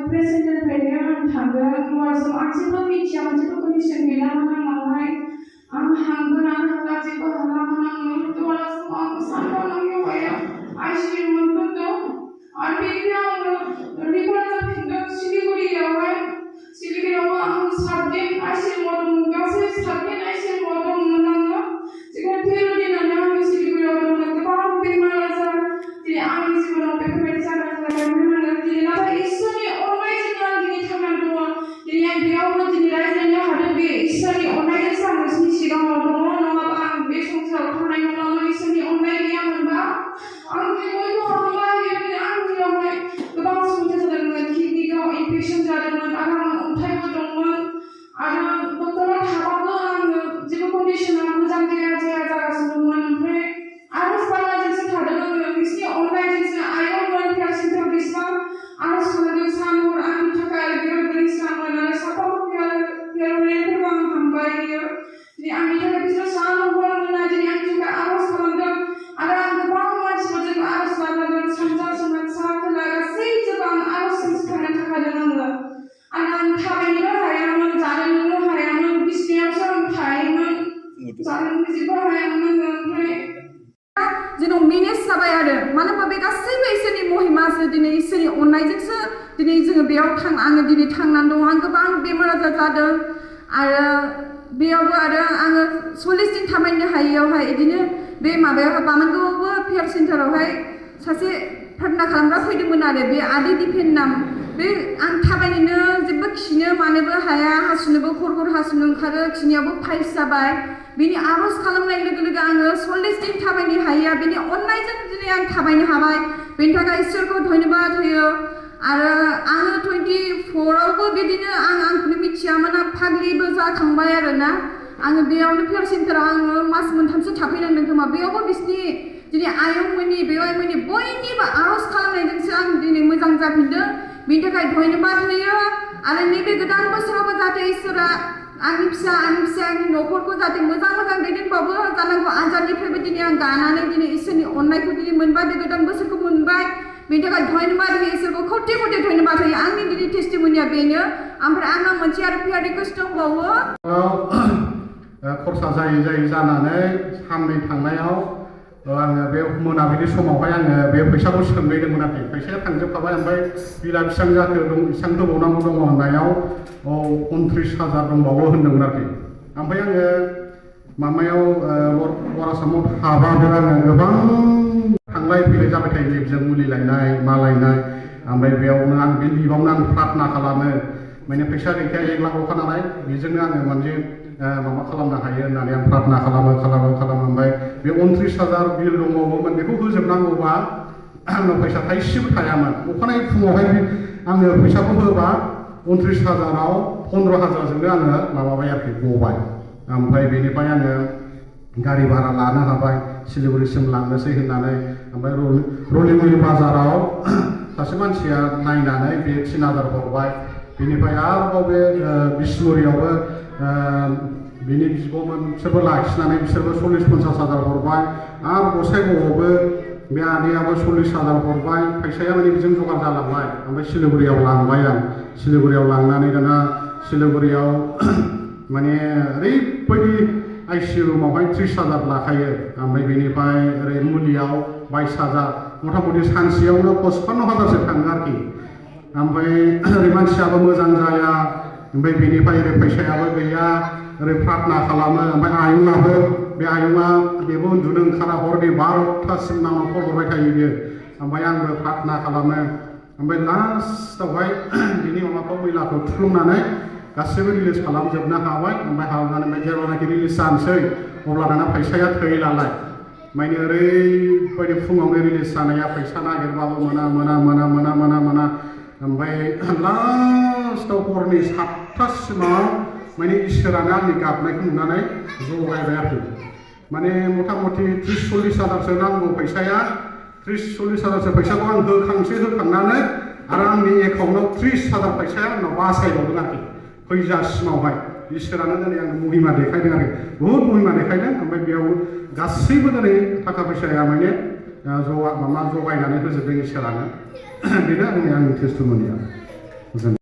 प्रेजेन्टनिफ्रायनो आं थांगोन लवारसिम आं जेबो मिथिया जेबो कन्डिसन गैयामोन आंनावहाय आं हांगोन आं हाला जेबो हालामोन आङो लवारसिम आं सानफ्रामबो आइसिइउ मोनफैदों आरो बेनिफ्राय आङो रिफार जाफिनदों सिलिगुरियाव आं 7 दिन आइसिइउ दंमोन गासै 7 दिन आइसिइउ दंमोन आङो जेब्ला फेल दिनानो आङो सिलिगुरियाव दंमोन गोबां बेमार आजार दिनै आंनि जिबनाव बेफोरबायदि जादोंमोन आङो दिनै नाथाय इसोरनि अननायजों आं दिनै थांनानै दङ दिनै आं बेयावबो दिनै रायज्लायनो हादों बे इसोरनि अननायजोंसो आं नोंसोरनि सिगाङाव दङ नङाबा आं बे संसाराव थानाय नङामोन इसोरनि अननाय गैयामोनबा आं बयबो हांबाय आंनियावहाय गोबां समस्या जादोंमोन किडनियाव इनफेकसन जादोंमोन आरो आंनाव अन्थाइबो दंमोन आरो डक्टराव थाबाबो आङो जेबो कन्डिसना मोजां जागासिनो दंमोन ओमफ्राय आरज बानायजोंसो थादों आङो बिसोरनि अननायजोंसो आयंमोन पेरेन्टसफोर बेसेबां आरज खालामदों सान हर आंनि थाखाय बेयाव गोग्लैस्रांमोन आरो साफ्रोमबो पेरेन्टफोरखौ आं हामबाय बियो दिनै आंनि थाखाय बिसोर सान हर मोना दिनै आंनि थाखाय आरज खालामदों आरो आं गोबां मानसिफोरजों आरज लानांगोन सानजा सोनाबसा खोला गासैजोंबो आं आरजजोंसो थांनो थाखायदों आं थाबायनोबो हायामोन जानोबो हायामोन बिसिनायावसो आं थायोमोन जानोबो जेबो हायामोन ओमफ्राय जोंनाव मेनेज जाबाय आरो मानो होनबा बे गासैबो इसोरनि महिमासो दिनै इसोरनि अननायजोंसो दिनै जोङो बेयाव आङो दिनै थांनानै दं आं गोबां बेमार आजार जादों आरो बेयावबो आरो आङो 40 दिन थाबायनो हायियावहाय बिदिनो बे माबायावहाय बामोनगावआवबो पियार सेन्टारावहाय सासे प्रार्थना खालामग्रा फैदोंमोन आरो बे आदै दिपेन नाम बे आं थाबायनोनो जेबो खिनो मानोबो हाया हासुनोबो खर हासुनो ओंखारो खिनियावबो फाइल्स जाबाय बेनि आरज खालामनाय लोगो लोगो आङो 40 दिन थाबायनो हाया बेनि अननायजों दिनै आं थाबायनो हाबाय बेनि थाखाय इसोरखौ धन्यबाद होयो आरो आङो 24आवबो बिदिनो आंखौनो मिथियामोन आं फाग्लिबो जाखांबाय आरोना आङो बेयावनो पियार सेन्टाराव आङो मास मोनथामसो थाफैनांदों खोमा बेयावबो बिसिनि दिनै आयंमोननि बेवाइमोननि बयनिबो आरज खालामनायजोंसो आं दिनै मोजां जाफिनदों बेनि थाखाय धन्यबाद होयो आरो नैबे गोदान बोसोरावबो जाहाथे इसोरा आंनि फिसानि न'खरखौ जाहाथे मोजां दैदेनबावो जानांगौ आजारनिफ्रायबो दिनै आं गानानै दिनै इसोरनि अननायखौ दिनै मोनबाय बे गोदान बोसोरखौ मोनबाय बेनि थाखाय धन्यबाद होयो इसोरखौ खौटे धन्यबाद होयो आंनि दिनै टेस्टिमनिया बेनो ओमफ्राय आंनाव मोनसे आरो प्रेयार रिक्वेस्ट दंबावो खरसा जायै जानानै साननै थांनायाव आङो बे मोनाबिलि समावहाय आङो बे फैसाखौ सोंनायदोंमोन आरोखि फैसाया थांजोबखाबाय ओमफ्राय बिला बेसेबां जाखो बेसेबां होबावनांगौ दङ होननायाव 29,000 दंबावो होनदोंमोन आरोखि ओमफ्राय आङो माबायाव आसामाव थाबाबो आङो गोबां थांलाय फैलाय जाबाय थायो लिभजों मुलि लायनाय मा लायनाय ओमफ्राय बेयावनो आं बे लिभआवनो आं प्रार्थना खालामो माने फैसा गैखाया 1 लाखल'खा नालाय बेजोंनो आङो मोनसे माबा खालामनो हायो होननानै आं प्रार्थना खालामो ओमफ्राय बे 29,000 बिल दङमोन बेखौ होजोबनांगौबा आंनाव फैसा थाइसेबो थायामोन अखानायै फुङावहाय आङो फैसाखौ होबा 29,000आव 15,000जोंनो आङो माबाबाय आरोखि गबाय ओमफ्राय बेनिफ्राय आङो गारि भारा लानो हाबाय सिलिगुरिसिम लांनोसै होननानै ओमफ्राय रलिमुरि बाजाराव सासे मानसिया नायनानै बे 3,000 हरबाय बेनिफ्राय आरोबाव बे बिसमुरियावबो बिनि बिब'मोन बिसोरबो लाखिनानै बिसोरबो 40-50,000 हरबाय आरो गसाइगावआवबो बे आदैयाबो 40,000 हरबाय फैसाया माने बेजों जगार जालांबाय ओमफ्राय सिलिगुरियाव लांबाय आं सिलिगुरियाव लांनानै दाना सिलिगुरियाव माने ओरैबायदि आइसिइउ रुमावहाय 30,000 लाखायो ओमफ्राय बेनिफ्राय ओरै मुलियाव 22,000 मथा मथि सानसेयावनो 55,000सो थाङो आरोखि ओमफ्राय ओरै मानसियाबो मोजां जाया ओमफ्राय बेनिफ्राय ओरै फैसायाबो गैया ओरै प्रार्थना खालामो ओमफ्राय आयंआबो बे आयंआ बेबो उन्दुनो ओंखारा हरनि 12थासिम नामाव कल हरबाय थायो बियो ओमफ्राय आंबो प्रार्थना खालामो ओमफ्राय लास्टआवहाय बिनि माबाखौ मैलाखौ थुफ्लंनानै गासैबो रिलिज खालामजोबनो हाबाय ओमफ्राय हाबनानै जेब्लानाखि रिलिज जानोसै अब्ला दाना फैसाया थोयैलालाय माने ओरैबायदि फुङावनो रिलिज जानाया फैसा नागिरबाबो मोना ओमफ्राय लास्टआव हरनि 7थासिमाव माने इसोरानो आंनि गाबनायखौ नुनानै जगायबाय आरोखि माने मथा मथि 30-40,000सो नांगौ फैसाया 30-40,000सो फैसाखौ आं होखांनानै आरो आंनि एकाउन्टआव 30,000 फैसाया आंनाव बासायबावदों आरोखि फैजासिमावहाय इसोरानो दिनै आंनो महिमा देखायदों आरो बहुद महिमा देखायदों ओमफ्राय बेयाव गासैबो दिनै थाखा फैसाया माने जगायनानै होजोबदों इसोरानो बेनो आंनि टेस्टिमनिया गोजोन